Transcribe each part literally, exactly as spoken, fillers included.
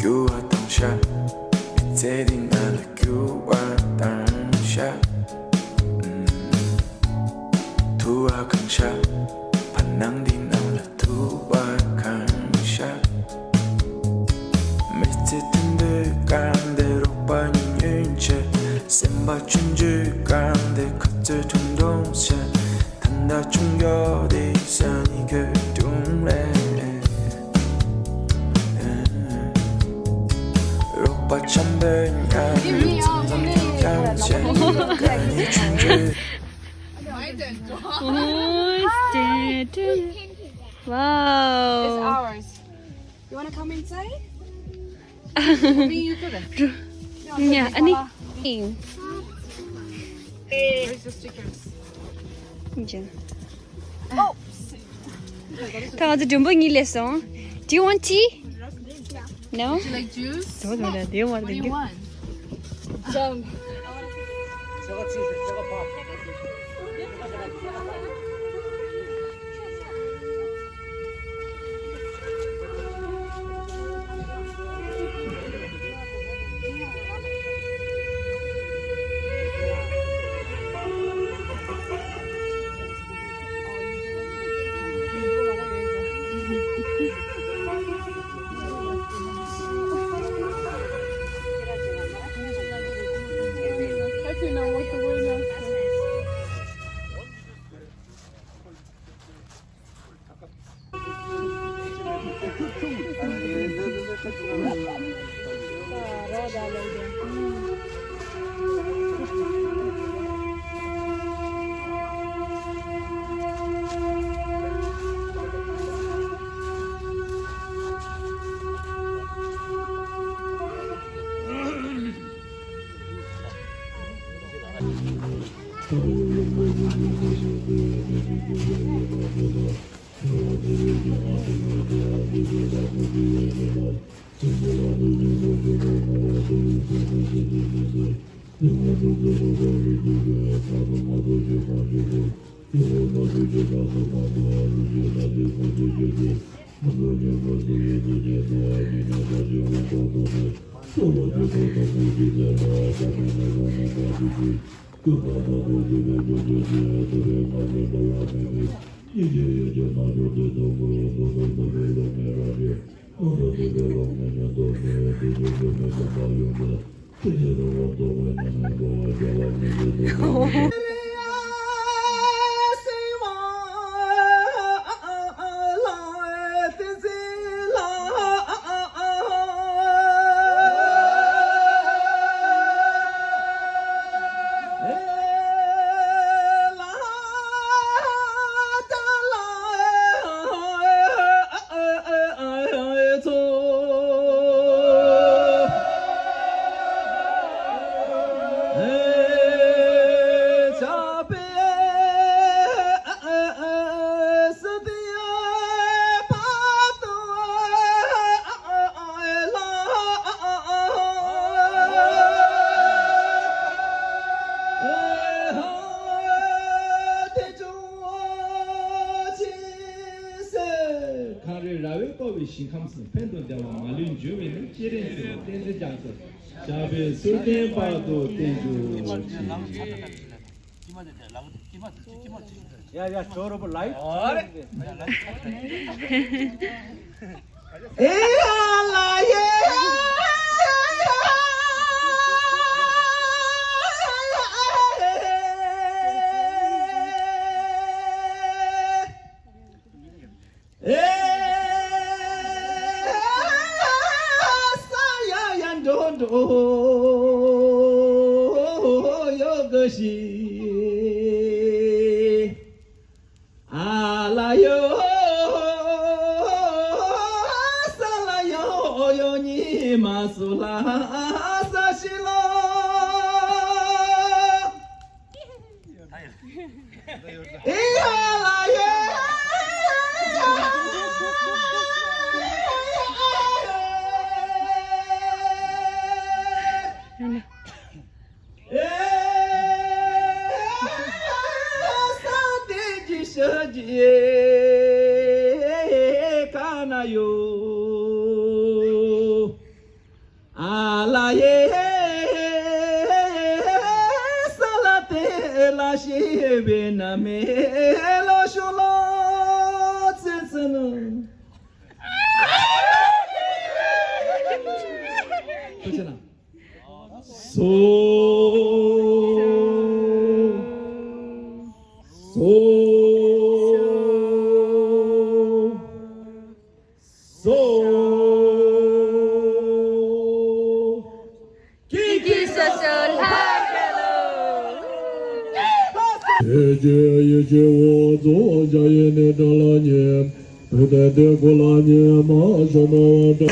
རྒྱུ་བ་དང་ཤ། མི་ཚེ་འདི་ང་ལ་རྒྱུ་བ་དང་ཤ། ཐུ་བ་གང་ཤ། བར་སྣང་འདི་ནང་ལ་ཐུ་བ་གང་ཤ། མི་ཚེ་ཐུང་དུས་གང་དེ་རོགས་པ་ཉུང་ཉུང་བྱས། སེམས་པ་ཆུང་ཆུང་གང་དེ་ཁ་རྩོད་ཐུང་ཐུང་བྱས། ད་ལྟ་ཆུང་ཡོད་དེ་ས་ནི་ཁོས་དུང་ལས། རོགས་པ་འཆམ་པོའི་ཉམས་ལེན་མཚམས་མཚམས་ཀྱང་བྱས། ག་ནས་ཆུང་ཆུང་། Oh, it's dead. Wow. It's ours. You wanna come inside? Bring you to the. Yeah, Ani. Where's the stickers? Oh. ད་ང་ཚོ་མགྲོན་པོ་གཉིས་སླེབས་སོང་། Do you want tea? No? Would you like juice? Don't want that. They want What do you want? Jump. གངས་རི་ར་བས་བསྐོར་བའི་ཞིང་ཁམས་སུ། ཕན་དང་བདེ་བ་མ་ལུས་འབྱུང་བའི་གནས། སྤྱན་རས་གཟིགས་ལ་བརྟན་ཚེ་རྒྱ་མཚོ། ཞབས་པད་སྲོལ་ལྡན་བར་དུ་བརྟན་གྱུར་ཅིག། ཡ་ཡ་ཇོ་རོ་པོ་ལའི་ཨེ་ཡ་ལ་ཡེ། ཨེ་ས་ཡ་ཡ་འགྲོ་འགྲོ་ཡོད་གི་ཤི། ཨ་ལ་ཡོ་ས་ལ་ཡོ་ཡོ་ཉི་མ་སུ་ལ་ས་ཤི་ལོ། ཨེ་ཡ་ལ་ཡེ། ཨ་ལ་ཡེ། ས་ལ་ཏེ་ལ་ཤེ་བེ་ན་མེ་ལོ་ཤོ་ལོ་ཙེ་ཙེ་ནོ། ཐུགས་རྗེ་གནང་། སོ། སོ། སོ། ཀི་ཀི་སོ་སོ་ལྷ་རྒྱལ་ལོ། ཐེག་ཆེན་ཡེ་ཤེས་འོད་རྫོགས་འཇའ་ཡི་ནི་འདྲ་ལ་ཉེ། ཐུགས་ལྡན་དེ་ཀུན་ལ་ཉེ་མ་ཞོ་ནོ་འདྲ།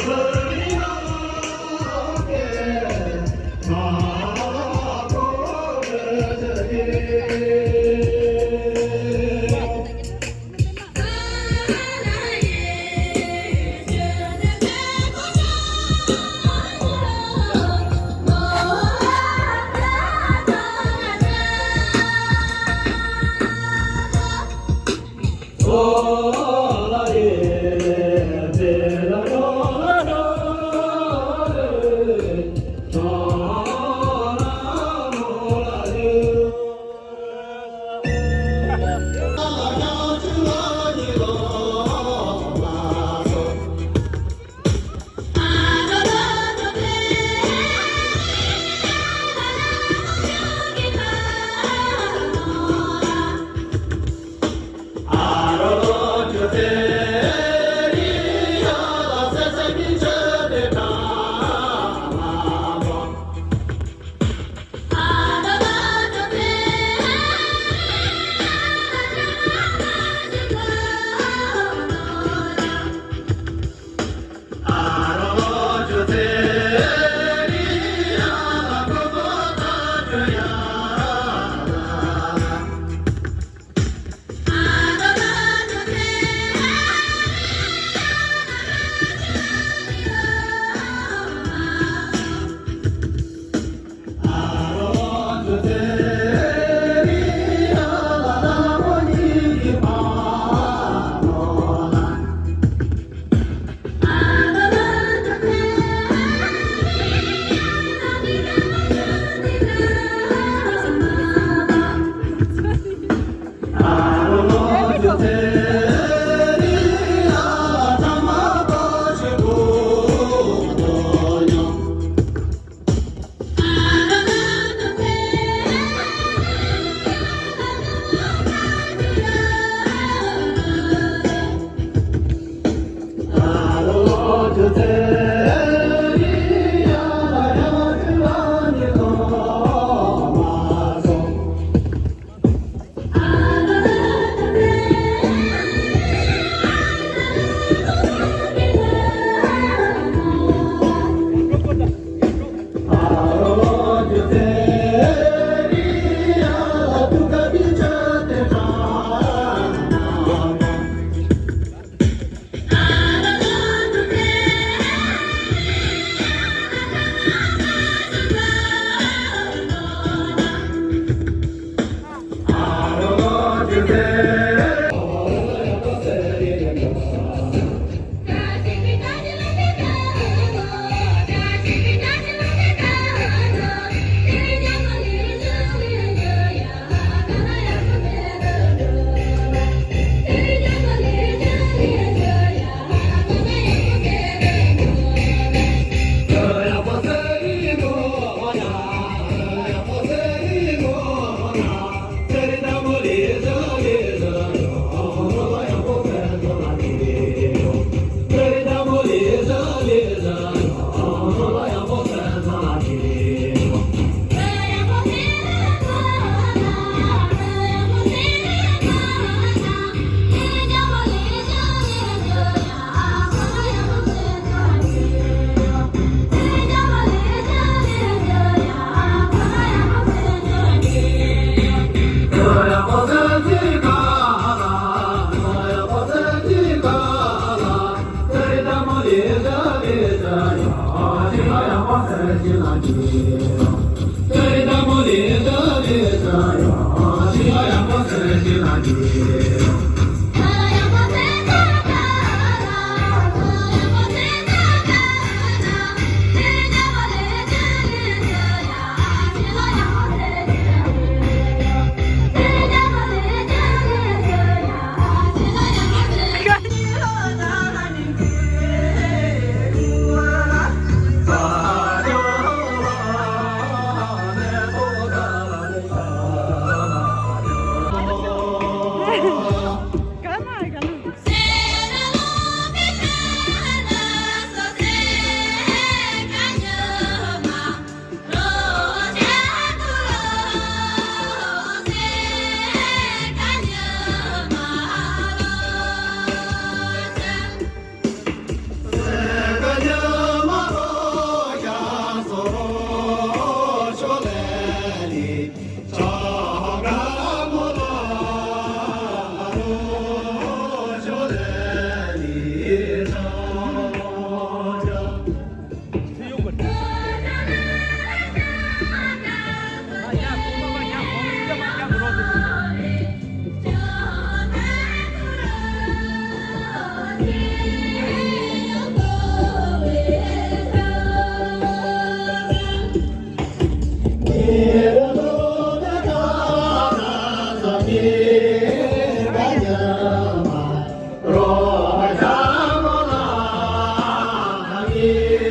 དེ་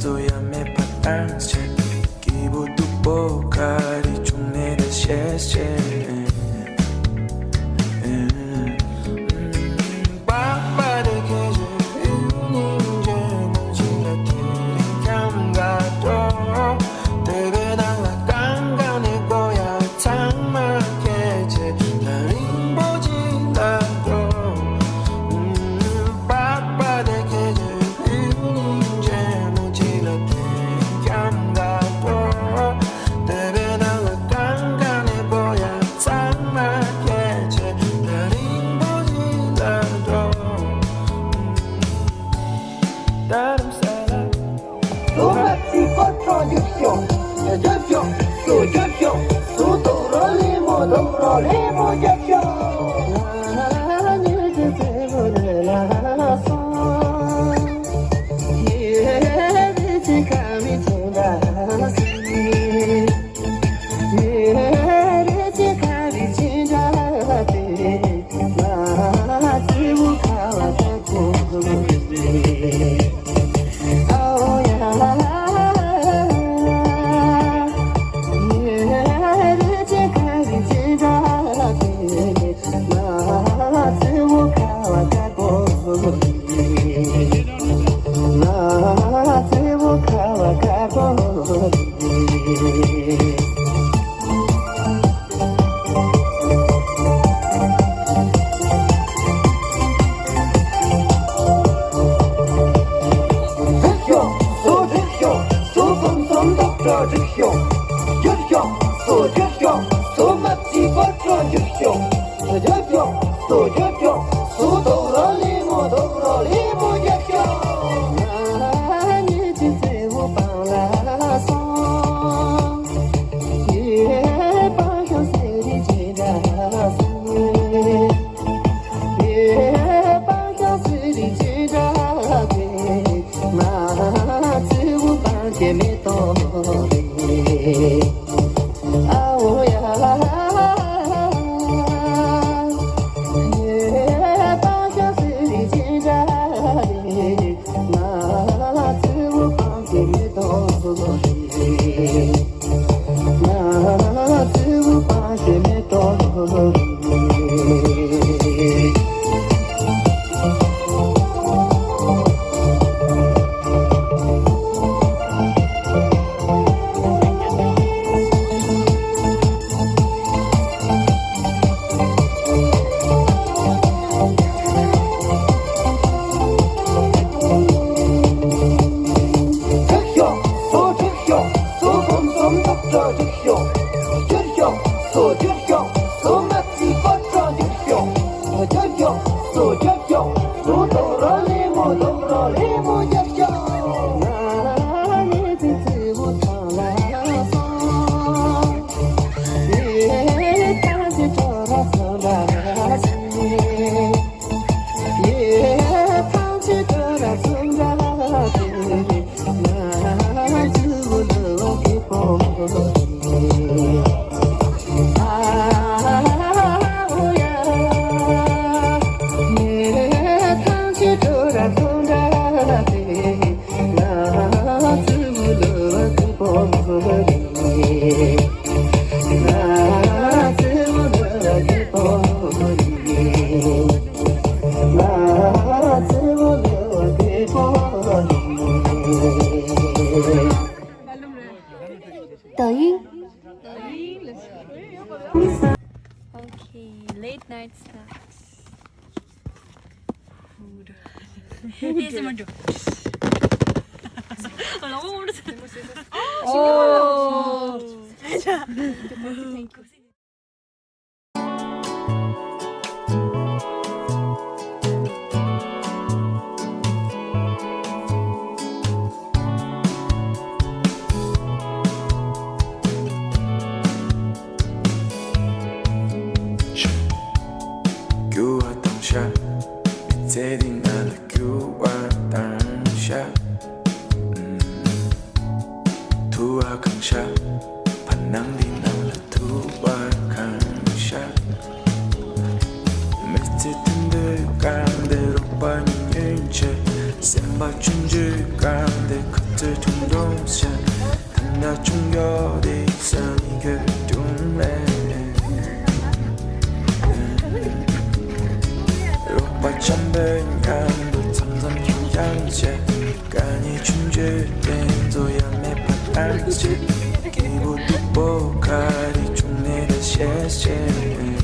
ཚོ་ཡ་མེད་པ་ཏང་ཆེ། སྐྱིད་པོ་སྡུག་པོ་ག་རེ་བྱུང་ནས་དེ་ཤེས་ཆེ། 抖音。Okay, late night snacks. Food. Yes, I'm gonna do. Oh. རྒྱུ་བ་དང་ཤ། མི་ཚེ་འདི་ང་ལ་རྒྱུ་བ་དང་ཤ། ཐུ་བ་གང་ཤ། བར་སྣང་འདི་ནང་ལ་ཐུ་བ་གང་ཤ། མི་ཚེ་ཐུང་དུས་གང་དེ་རོགས་པ་ཉིད་ཉོན་ཆེ། སེམས་པ་ཆུང་ཆུང་གང་དེ་ཁ་ཚོད་ཐུང་ཐུང་ཤ། ཐང་ད་ཆུང་ཡོད་དེ་ས་ནི་གོད་ཐུང་ལེ། རོགས་པ་འཆམ་པོའི་མཉམ་དུ་མཚམས་མཚམས་ཁྱོང་ཁྱང་བྱེད། དཀའ་ངལ་ཆུང་ཆུང་དེ་ཚོ་ཡང་མེད་པ་བཏང་བྱེད། སྐྱིད་པོ་སྡུག་པོ་ག་རེ་བྱུང་ནས་ད་ཤེས་བྱེད།